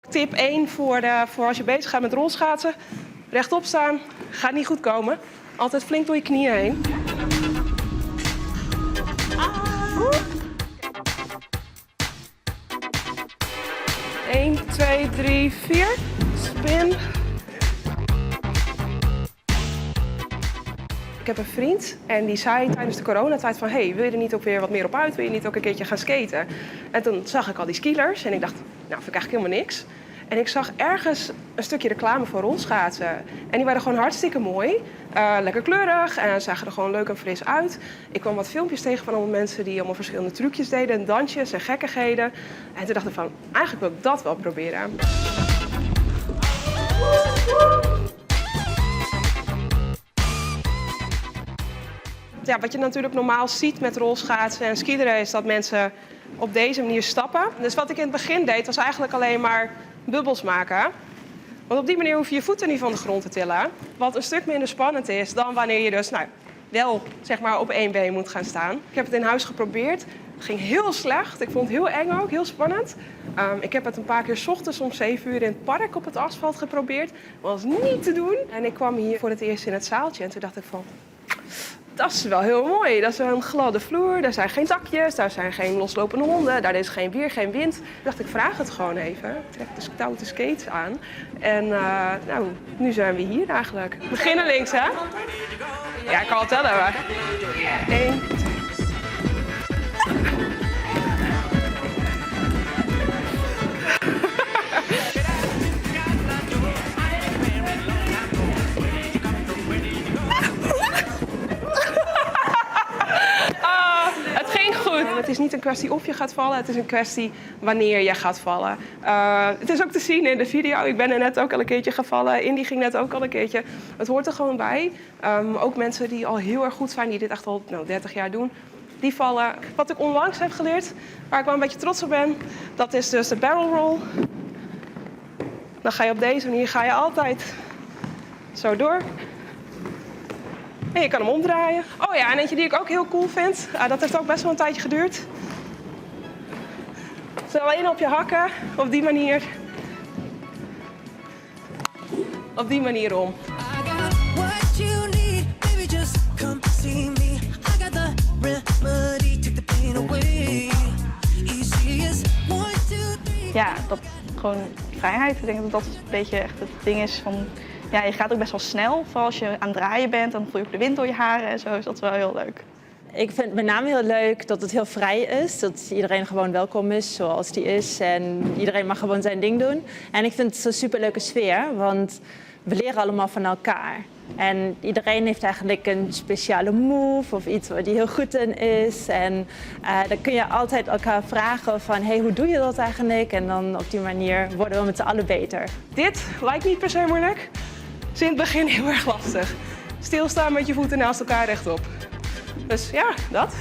Tip 1 voor, eh, voor als je bezig gaat met rolschaatsen. Rechtop staan, gaat niet goed komen. Altijd flink door je knieën heen. 1, 2, 3, 4. Spin. Ik heb een vriend en die zei tijdens de coronatijd van... hey, wil je er niet ook weer wat meer op uit? Wil je niet ook een keertje gaan skaten? En toen zag ik al die skeelers en ik dacht, nou, vind ik eigenlijk helemaal niks. En ik zag ergens een stukje reclame voor rolschaatsen. En die waren gewoon hartstikke mooi. Eh, lekker kleurig en zagen er gewoon leuk en fris uit. Ik kwam wat filmpjes tegen van allemaal mensen die allemaal verschillende trucjes deden... en dansjes en gekkigheden. En toen dacht ik van, eigenlijk wil ik dat wel proberen. Ja, wat je natuurlijk normaal ziet met rolschaatsen en skileren is dat mensen op deze manier stappen. Dus wat ik in het begin deed was eigenlijk alleen maar bubbels maken. Want op die manier hoef je je voeten niet van de grond te tillen. Wat een stuk minder spannend is dan wanneer je dus nou, wel zeg maar, op één been moet gaan staan. Ik heb het in huis geprobeerd. Het ging heel slecht. Ik vond het heel eng ook, heel spannend. Ehm, ik heb het een paar keer 's ochtends om 7 uur in het park op het asfalt geprobeerd. Was niet te doen. En ik kwam hier voor het eerst in het zaaltje en toen dacht ik van... Dat is wel heel mooi. Dat is een gladde vloer, daar zijn geen takjes, daar zijn geen loslopende honden, daar is geen weer, geen wind. Ik dacht, ik vraag het gewoon even. Ik trek de stoute skates aan. En eh, nou, nu zijn we hier eigenlijk. We beginnen links, hè? Ja, ik kan al tellen, maar... 1, Het ging goed. Het is niet een kwestie of je gaat vallen, het is een kwestie wanneer je gaat vallen. Uh, het is ook te zien in de video. Ik ben er net ook al een keertje gevallen. Indy ging net ook al een keertje. Het hoort er gewoon bij. Um, ook mensen die al heel erg goed zijn, die dit echt al nou, 30 jaar doen, die vallen. Wat ik onlangs heb geleerd, waar ik wel een beetje trots op ben, dat is dus de barrel roll. Dan ga je op deze manier ga je altijd zo door. En je kan hem omdraaien. Oh ja, en eentje die ik ook heel cool vind. Uh, dat heeft ook best wel een tijdje geduurd. Zo alleen op je hakken, op die manier. Op die manier om. I got what you need, baby, just come see me. I got the remedy, take the pain away. Easy as 1, 2, 3. Ja, dat gewoon vrijheid. Ik denk dat dat een beetje echt het ding is van... Ja, je gaat ook best wel snel. Vooral als je aan het draaien bent, dan voel je ook de wind door je haren en zo. Dus dat is wel heel leuk. Ik vind het met name heel leuk dat het heel vrij is. Dat iedereen gewoon welkom is zoals die is. En iedereen mag gewoon zijn ding doen. En ik vind het zo'n superleuke sfeer, want we leren allemaal van elkaar. En iedereen heeft eigenlijk een speciale move of iets waar die heel goed in is. En uh, dan kun je altijd elkaar vragen van, hey, hoe doe je dat eigenlijk? En dan op die manier worden we met z'n allen beter. Dit lijkt niet per se moeilijk. Is in het begin heel erg lastig. Stilstaan met je voeten naast elkaar rechtop. Dus ja, dat.